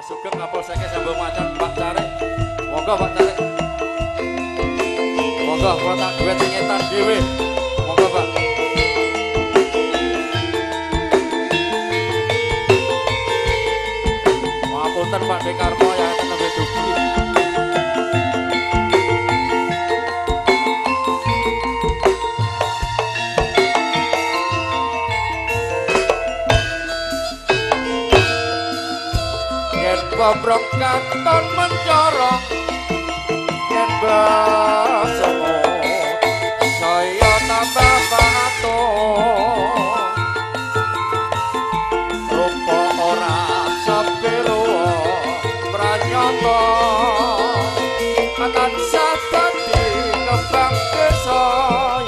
Sugeng Kapolseke Sambongmacan Pak Carik. Monggo Pak Carik. Monggo kula tak duet sing etan dhewe. Monggo Pak. Ngapunten Pak Dekarmo yang nembe dugi. Yen bobrok katon mencorong, yen basomo saya tambah patuh. Rupa ora sepiro pranyata tansah dadi kembang desa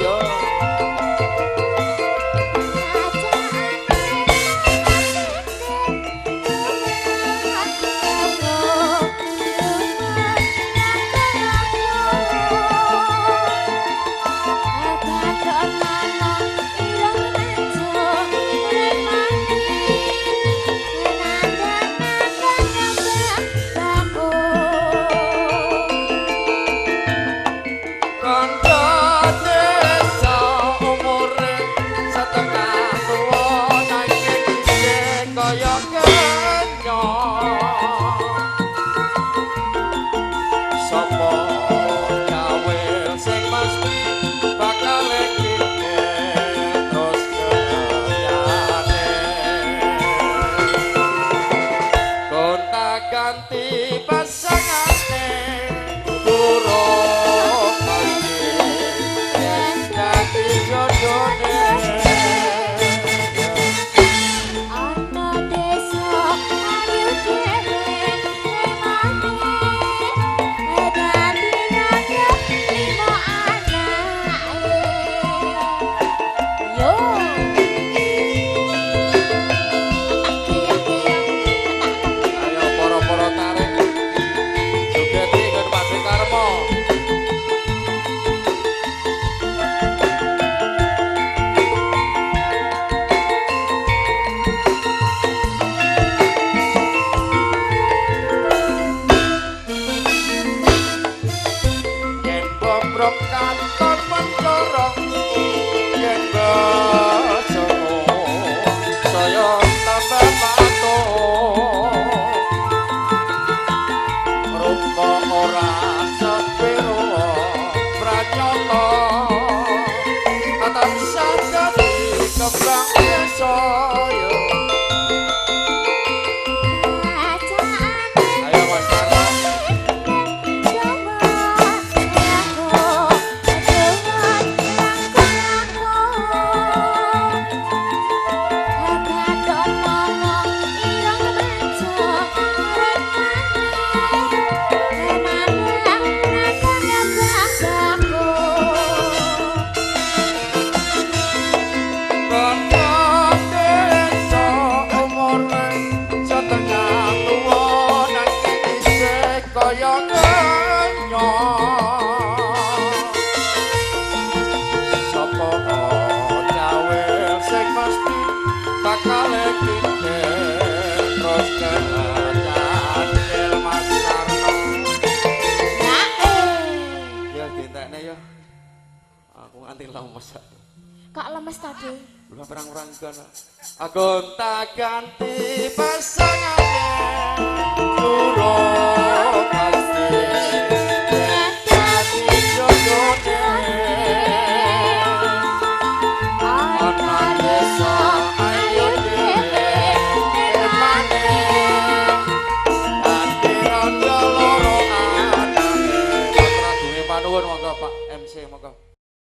ya. Ganti pasangane durung mati yen dadi jodone. Ana desa ayu dhewe emane dadi raja lima anake. Yo Ayo para-para tarik jogeti nggon Pak Dekarmo. Yen bobrok katon mencorong, yen basono saya tambah patuh. Rupa ora sepiro pranyata tansah dadi kembang desa ya. Ayo Mas Tarno. Rondo desa umure setengah tuwa nanging isih kaya kenyang. Sapa cawel sing mesti bakal kintir terus kecandel Mas Sarno. Ya dintekne ya. Aku nganti lemes. Kok lemes tadi? Lha perang-perang kono. Gonta ganti pasangan.